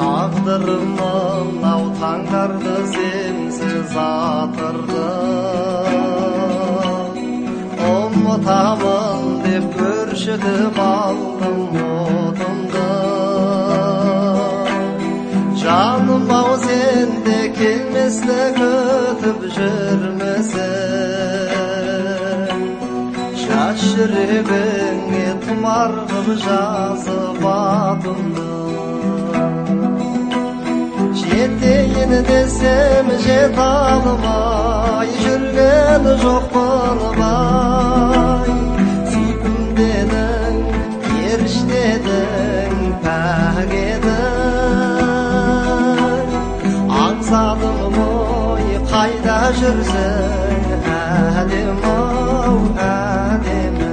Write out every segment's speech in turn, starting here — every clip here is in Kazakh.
Тағдырым мынау таңдарды сенсіз атырды, ұмытамын деп өршітіп алдым отымды. Жаным ау, сен де келместі күтіп жүрмісің, жас жүрегіңе тұмар қып жазып атымды. Жетейін десем жете алмай жүрген жоқпын бай. Сүйкімді едің, періште едің, пәк едің. Аңсадым ғой, қайда жүрсің, әдемі ау, әдемі.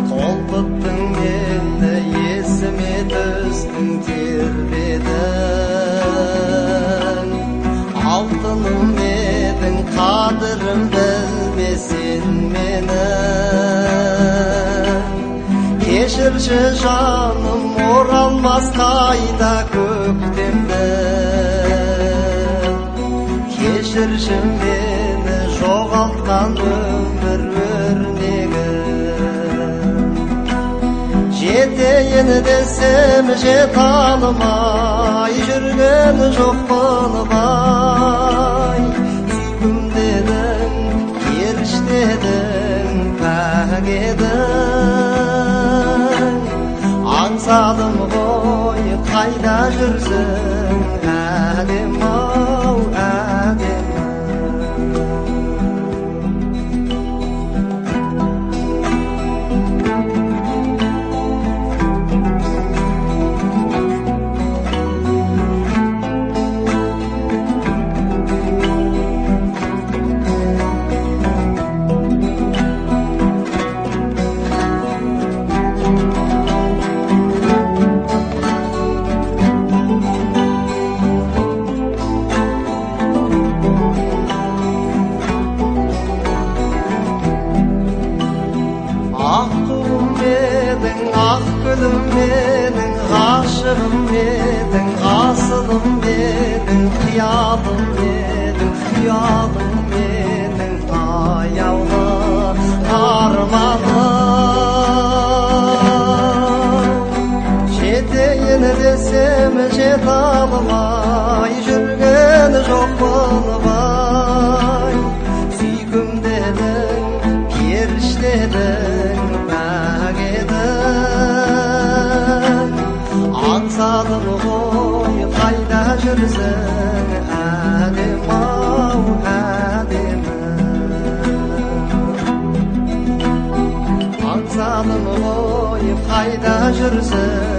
Толқыттың мені, есіме түстің, тербедің. Алтыным едің, қадірім білмесең менің. Кешірші жаным, оралмас қайта көктемді. Кешірші мені, жоғалтқан өмір өрнегін. Жетейін десем жете алмай жүрген жоқпын бай. Сүйкімді едің, періште едің, пәк едің. Аңсадым ғой, қайда жүрсің, әдемі ау, әдемі. Ақ едің, ақ гүлім менің, ғашығым едің, асылым едің, қиялым едің, ұялым менің, аяулы арманым. Жетейін десем жете алмай жүрген жоқпын бай. Сүйкімді едің, періште едің, пәк едің. Аңсадым ғой, қайда жүрсің, әдемі ау, әдемі. Аңсадым ғой, қайда жүрсің,